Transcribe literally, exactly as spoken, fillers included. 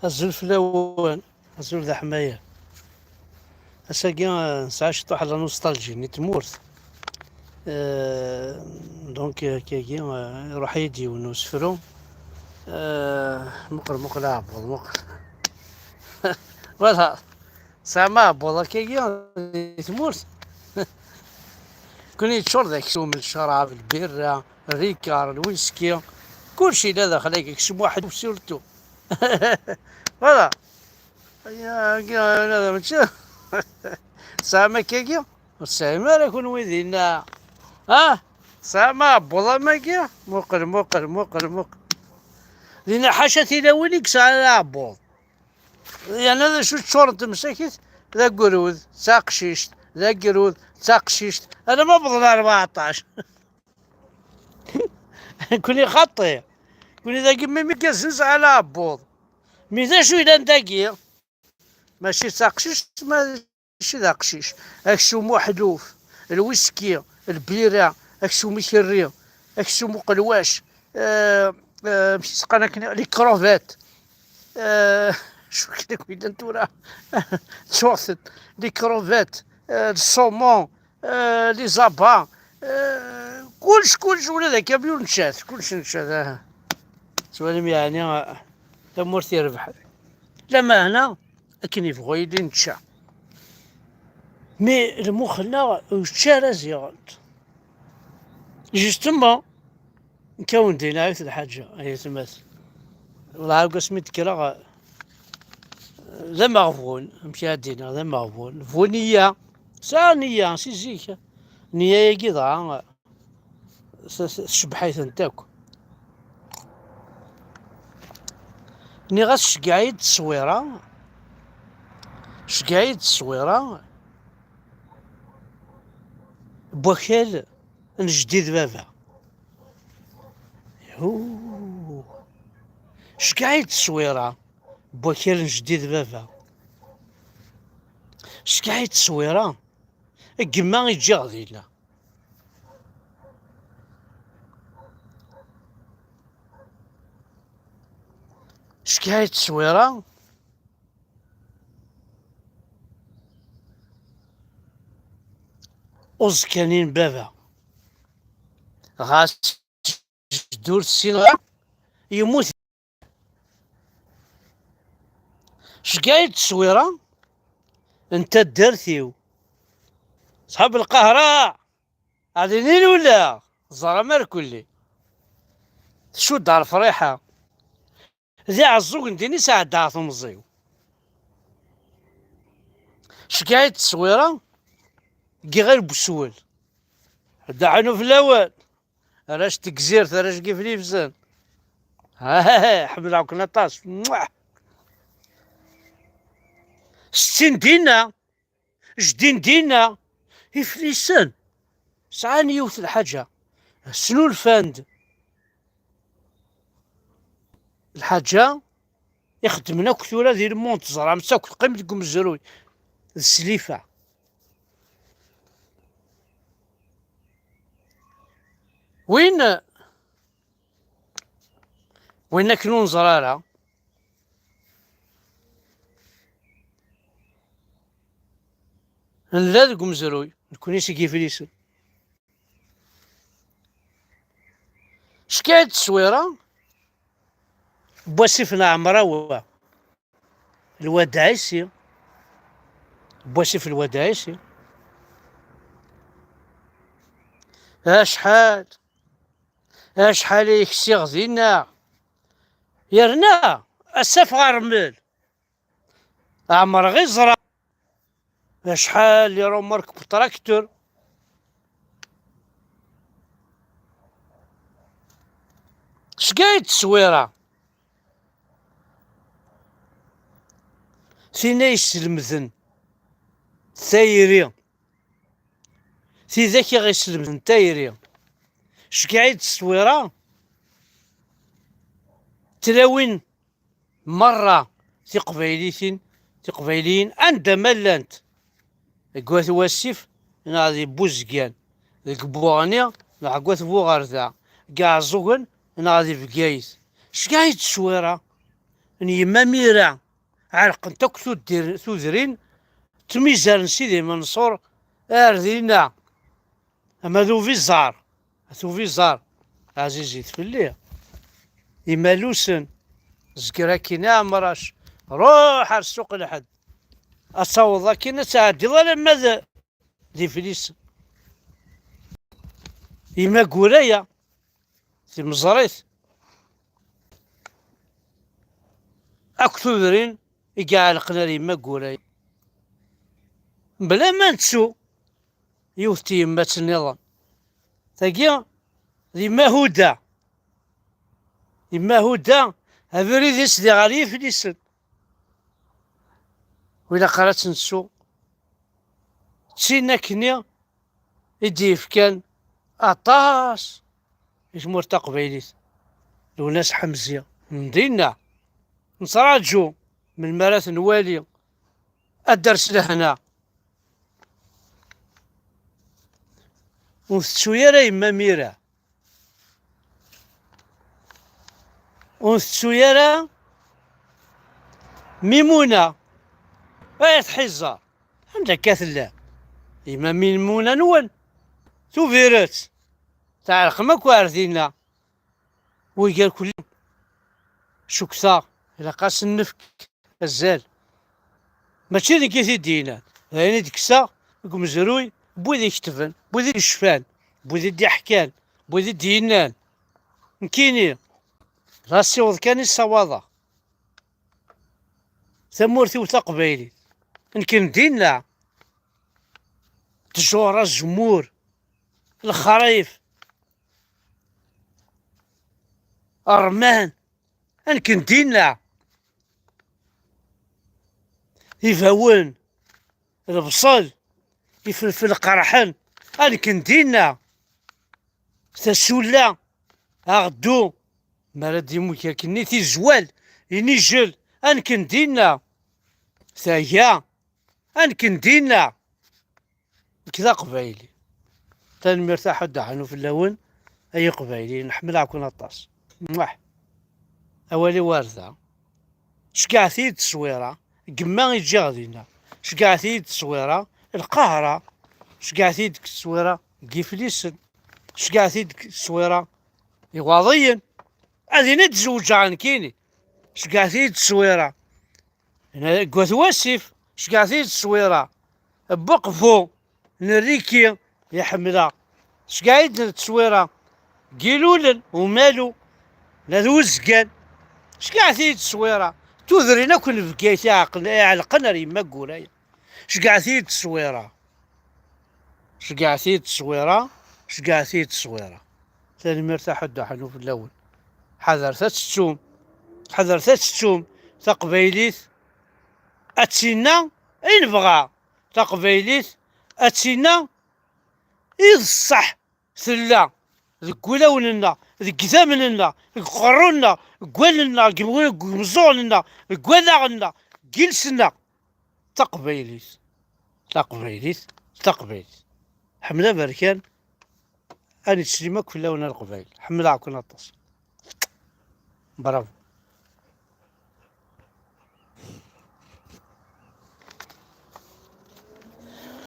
Azul fell-awen, azul d aḥmayer. Ass-agi, eh, nesɛa ciṭuḥ la nostalgie n tmurt. Eh, donc, eh, akkagi, eh, iruḥ-iyi-d yiwen n usefru. Eh, muqel, muqel aɛebbuḍ, muqel. Voilà. Tesɛam aɛebbuḍ akkagi di tmurt? Kuni yeččur d aksum, ccrab, lbirra, rikar, lwiski, kulci yella daxel-agi, aksum waḥed surtout. Voilà. Ya, ya, ya, mačči. Tesɛam akkagi? Ur tesɛim ara kunwi dinna. Ha? Tesɛam aɛebbuḍ am wagi? Muqel, muqel, muqel, muqel. Dinna ḥaca tilawin i yesɛan aɛebbuḍ. Yerna d acu ččurent msakit? D agrud, d taqcict, d agrud, d taqcict, alamma wwḍen ar rbeɛṭac. Kuni xaṭi. Kuni dagi, mi mi irgazen sɛan aɛebbuḍ. Mi d acu yellan dagi? Mačči d taqcict, mačči d aqcic. Aksum uḥluf, lwiski, lbira, aksum ikerri, aksum uqelwac, eh, eh, amek i s-qqaren akken, les crevettes. Eh, acu akken akk yellan tura? Ttuɣ-ten. Les crevettes, eh, le saumon, eh, les abats, eh, kullec, kullec, ula d akamyun nečča-t, kullec nečča-t, aha. Tettwalim yeɛni, eh, tamurt irbeḥ. Lameɛna, akken yebɣu yili nečča. Mi lmux-nneɣ ur yečči ara ziɣen. Justement, nekk-awen d-iniɣ yiwet lḥaǧa, ay atmaten. Wellah, deg wasmi d-kkreɣ, d ameɣbun, amek ara d-iniɣ, d ameɣbun. Bu nniya, sɛiɣ nniya, si zik. Nniya-agi dɣa, s-, s-, tcebbeḥ-itent akk. Nniɣ-as: "Ceggeɛ-iyi-d tteswira, ceggeɛ-iyi-d tteswira n wakal n jeddi d baba." Huu. Ceggeɛ-iyi-d tteswira n wakal n jeddi d baba. Ceggeɛ-iyi-d tteswira n gma i ǧǧiɣ dinna. Ceggeɛ-iyi-d tteswira uẓekka-nni n baba. Ɣas jeddi ur t-ssineɣ ara, yemmut. Ceggeɛ-iyi-d tteswira n taddart-iw. Ṣḥab Lqahra, ɛdini lula, ẓer amarkulli. Tcudd ɣer Friḥa. D Iɛeẓẓugen din i sɛeddaɣ temẓi-w. Ceggeɛ-iyi-d tteswira n yiɣil n weswel. Ad d-aɛnu fell-awen. Arrac n Tegzirt, arrac n Yiflifsen. Ah, ḥemmleɣ-ken aṭas. Muah. Settin dinna, jeddi n dinna, Iflisen. Sɛan yiwet lḥaǧa. Snulfan-d lḥaǧa ixeddmen akk tura di lmund, teẓram-tt akk, teqqim deg umezruy d slifa. Win, win akken ur neẓri ara, nella deg umezruy, nekkni seg Iflisen. Ceggeɛ-iyi-d tteswira n wasif n Ɛemrawa, Lwad Ɛisi, n wasif Lwad Ɛisi. Acḥal, acḥal ay ksiɣ dinna. Yerna asaf ɣer rrmel. Ɛemreɣ i ẓra. Acḥal i remork bu traktur. Ceggeɛ-iyi-d tteswira. Tin ay yeslemden tayri. Tidak i ɣ-yeslemden tayri. Ceggeɛ-iyi-d tteswira. Tlawin merra tiqbaylitin, tiqbayliyin, anda ma llant, deg wat Wasif neɣ di Buzgan, deg Buɣni neɣ deg wat Buɣerda, deg Iɛeẓẓugen neɣ di Bgayet. Ceggeɛ-iyi-d tteswira n yemma Mira, ɛerqent akk tudrin, ttmizaren Sidi Menṣur ar dinna. Ama d ubiẓar, at ubiẓar, ɛzizit fell-i. Imalusen, zger akkin a Ɛemrac, ruḥ ar ssuq lḥedd. Ad taweḍ akkin ad tɛeddiḍ alamma d, d Iflisen. Imagura-ya, timeẓrit, akk tudrin i iɛelqen ar yemma Guraya. Mebla ma nettu yiwet n tyemmat nniḍen. Tagi d yemma Huda. Yemma Huda, abrid-is di ɣer Yiflisen. Wi ilaq ara tt-nettu. D tin akkenni i d-yefkan aṭas i tmurt taqbaylit. Lwennas Ḥemzi n dinna, nettraǧu melmi ara t-nwali, ad d-ters lehna. Ur tettu ara yemma Mira. Ur tettu ara Mimuna. Ay tḥiẓer, anda akka tella yemma Mimuna-nwen? Tubiret, tɛerqem akk ar dinna. Wigar kulli, cukkteɣ ilaq ad sen-nefk azal. Mačči d nekk i t-id-yennan, d ayen i d-kkseɣ deg umezruy n wid iketben, n wid i d-icfan, n wid i d-iḥkan, n wid i d-yennan. Nekkini, d asiweḍ kan i ssawaḍeɣ. Tamurt-iw taqbaylit, nekk n dinna. Ttjur, azemmur, lexrif, ṛṛman, nekk n dinna. Ibawen, lebṣel, ifelfel qerḥen, nekk n dinna. Tasulla, aɣeddu, mi ara d-imuj akkenni tizwal, inijel, nekk n dinna. Taga, nekk n dinna. Nekk d aqbayli. Tanemmirt a Ḥedd Aḥnu fell-awen, ay iqbayliyen, ḥemmleɣ-ken aṭas. Muah. Awal-iw ar da. Ceggɛet-iyi-d tteswira, gemma i ǧǧiɣ dinna. Ceggɛet-iyi-d tteswira, Lqahra. Ceggɛet-iyi-d tteswira, Giflisen. Ceggɛet-iyi-d tteswira, Iwaḍiyen. Ad ini d-zewǧeɣ nekkini. Ceggɛet-iyi-d tteswira, deg Wat Wasif. Ceggɛet-iyi-d tteswira, Buqbu. N Riki i ḥemmleɣ. Ceggeɛ-iyi-d tteswira, Gilulen, Umalu, Nna d Uzgan. Ceggeɛet-iyi-d tteswira, tudrin akk n Bgayet iɛeqlen, iɛelqen ar yemma Guraya. Ceggeɛet-iyi-d tteswira. Ceggeɛet-iyi-d tteswira. Ceggeɛet-iyi-d tteswira. Tanemmirt a Ḥedd Aḥnu fell-awen. Ḥadret ad tettum. Ḥadret ad tettum. Taqbaylit ad tinna i nebɣa. Taqbaylit ad tinna i d ṣṣeḥ tella deg wulawen-nneɣ, deg idammen-nneɣ, deg uqerru-nneɣ, deg wallen-nneɣ, deg imeẓẓuɣen-nneɣ, deg wallaɣen-nneɣ, deg iles-nneɣ. Taqbaylit, taqbaylit, taqbaylit. Ḥemmel aberkan, ad nettsellim akk fell-awen a Leqbayel. Ḥemmleɣ-ken aṭas. Bravo.